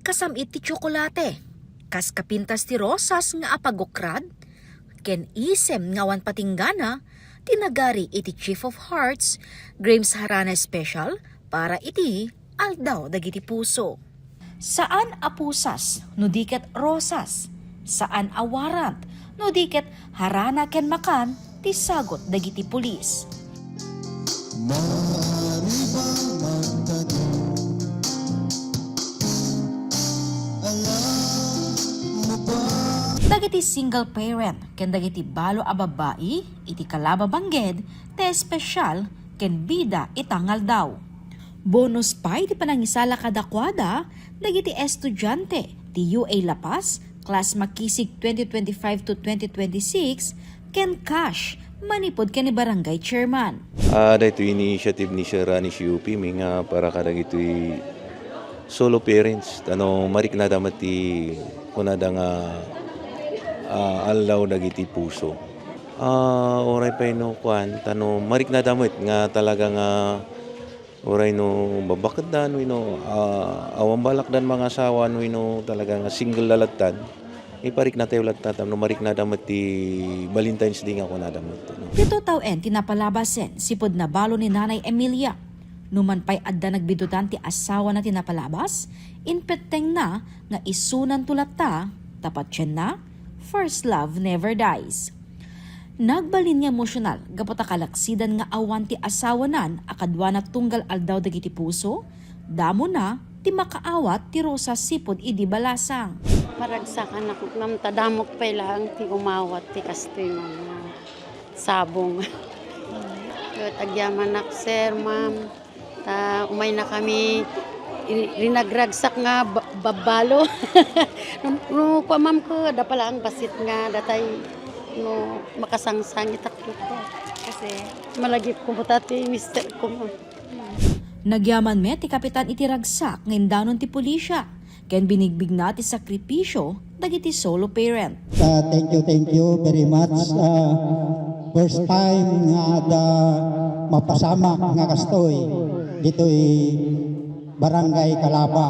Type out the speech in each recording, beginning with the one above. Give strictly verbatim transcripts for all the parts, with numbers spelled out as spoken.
kasam-it ti tsokolate, kas kapintas ti rosas nga apagukrad, ken isem nga awan patinggana, ti nagari iti Chief of Hearts, Grames Harana Special para iti Aldaw dagiti Puso. Saan a pusas no di ket rosas, saan a warrant no di ket harana ken makan ti sagut dagiti pulis. Maari bang magtanim? Alam mo ba? Dagiti single parent ken dagiti balo a babbai iti Calaba Bangked ti espesyal ken bida ita nga aldaw. Bonus pay ti panangisala kadakuada dagiti estudiante ti U A La Paz, Class Makisig twenty twenty-five to twenty twenty-six, ken cash manipud ken ni Barangay Chairman. Ah, daytoy initiative ni Sir Rani C U P mi nga para kadagitoy solo parents, tano mariknada met ti kunada nga, ah, aldaw dagiti puso. Ah, uray pay no kuan, tano mariknada met nga talaga nga uray no babakeddan wenno, ah, awan balakdan mangasawa wenno talaga nga single la lattan, ipariknatayo latta tapno mariknada met ti Valentine's Day nga kunada met, no? Pito tawen ti napalabasen sipud nabalo ni Nanay Emilia. Numan pay adda nagbidutan ti asawana ti napalabas, impettengna nga isunanto latta, ta patienna, first love never dies. Nagbalin nga emosyonal gapu ta kalaksidan nga awan ti asawanan a kaduana tunggal aldaw dagiti puso, damona ti makaawat ti rosas sipud idi balasang. Maragsakan ako, ma'am, ta damok pay laeng ti umawat ti kastoy, ma'am, nga sabong. Ket agyamanak, sir, ma'am. Ta umaynakami, i-, rinagragsak nga ba-, babbalo. No, no, kua, ma'am, ko, adda pay laeng bassit nga datay no makasangsangit ako. Kasi malagipko met ti misterko, ma'am. Nagyaman met ti kapitan iti ragsak nga indanon ti pulisya. Ken binigbigna ti sakripisyo dagiti solo parent. Ah, thank you, thank you very much. Ah, first time nga adda mapasamak nga kastoy ditoy Barangay Calaba.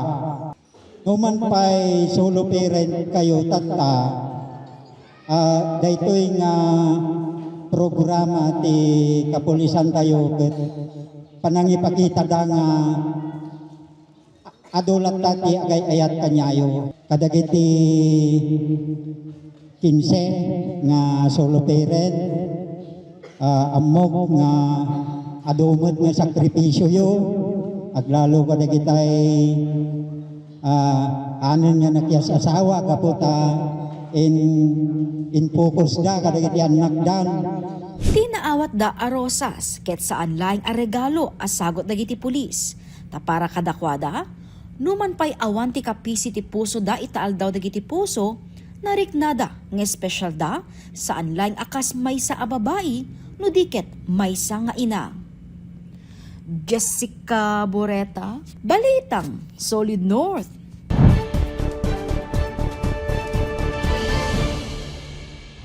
Numan pay solo parent kayo tatta, ah, daytoy nga programa ti kapulisan tayo ket panangipakitada nga adu latta ti agay-ayat kaniayo. Kadagiti kinse nga solo parent, ah, ammok nga adu met nga sakripisioyo, aglalo kadagitay, ah, anen nga nakias-asawa gapu ta in, in-focus da kadagiti annakdan. Ti naawatda a rosas ket saan laeng a regalo a sagut dagiti pulis. Ta para kadakuada, numan pay awan ti kapisi ti pusoda ita aldaw dagiti puso, nariknada nga espesyalda, saan laeng a kas maysa a babai no di ket maysa nga ina. Jessica Boreta, Balitang Solid North.